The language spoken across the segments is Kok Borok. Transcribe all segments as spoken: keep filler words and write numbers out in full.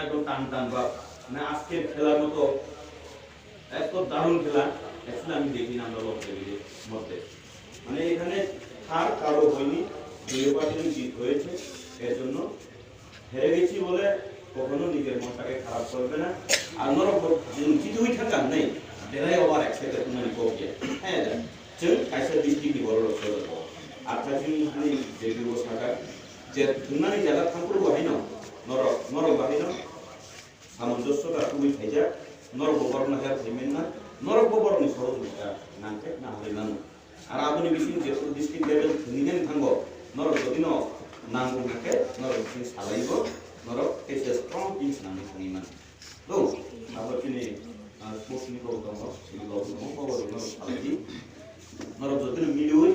এত টান টান ভাব, মানে আজকের খেলার মতো এত দারুণ খেলা actually আমি দেখি না আমরা লোক টিভির মধ্যে। মানে এখানে হার কারো হয়নি, দুই পার্টিরই জিত হয়েছে। এর জন্য হেরে গেছি বলে কখনো নিজের মনটাকে খারাপ করবে না। আর নরক জিতে হয়ে থাকার নেই, দেরাই আবার একসাথে তোমার কবে। হ্যাঁ, চল, কাইসা দৃষ্টি কি বড় রক্ষা করবো। আর তাই আমি যে দিব থাকার যে তোমার জায়গা ঠাকুর বাহিনী নরক, নরক বাহিনী সামঞ্জস্যতা খুবই খাইজা, norok bo borokno help khlaimanna, norok bo borokni sohojogita nangkhe naharwi mano. Ar aboni bising je district level thwngwi nani thango, norok jodi no nango hwnkhe norok bising salaibo, norok teisa strong team swnamwi thangwi mano. To, abo chini, ah, sports ni kobo tongo, chini logo tongo, kobo rok norok salai di. Norok jodi no miliwi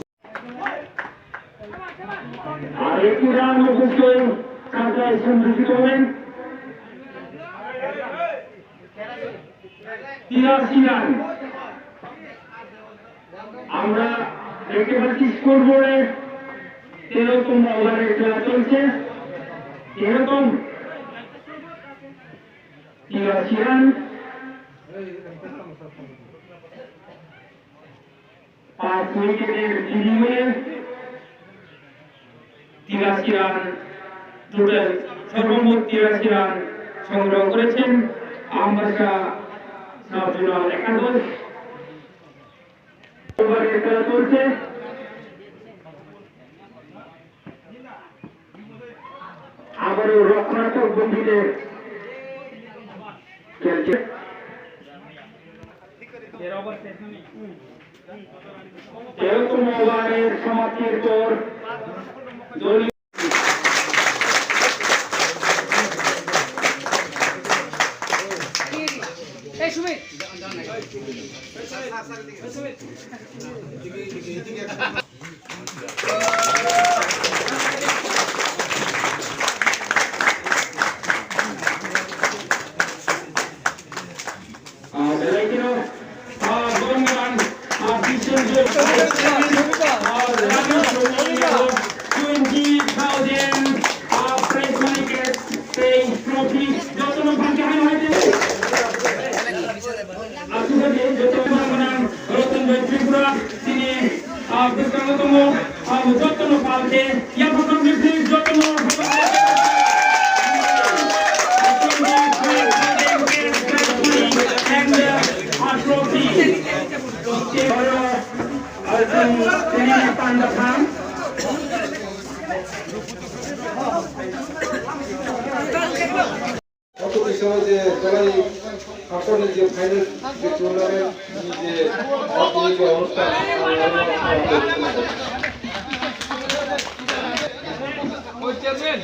Arekti round of the game, Kanta is in the tournament. তিরাশি রান। আমরা দেখতে পাচ্ছি স্কোরবোর্ডে তেরোতম ওভারের খেলা চলছে। এরকম তিরাশি রান। পাঁচ উইকেটের বিনিময়ে তিরাশি রান, টোটাল সর্বমোট তিরাশি রান সংগ্রহ করেছেন আমবাসা সাব জোনাল একাদশ। ওভারের খেলা চলছে। আবারও রক্ষণাত্মক ভঙ্গিতে খেলছে। তেরোতম ওভারের সমাপ্তির পর দলীয় এই Sumit. Twenty thousand prize money cash, trophy, jotono bangkhe hai hai de. Aswk khe jotono bangmana Ratan Bhai Tripura, tini, ah, bwskango tongo, ah, jotono palke, yapha khamkhe jotono. And, uh, a trophy. Arjun, tini panda tham. গত বছর যে জেলায় আসলে যে ফাইনাল যে টুর্নামেন্ট যে অর্থনৈতিক অবস্থা ওই চেয়ারম্যান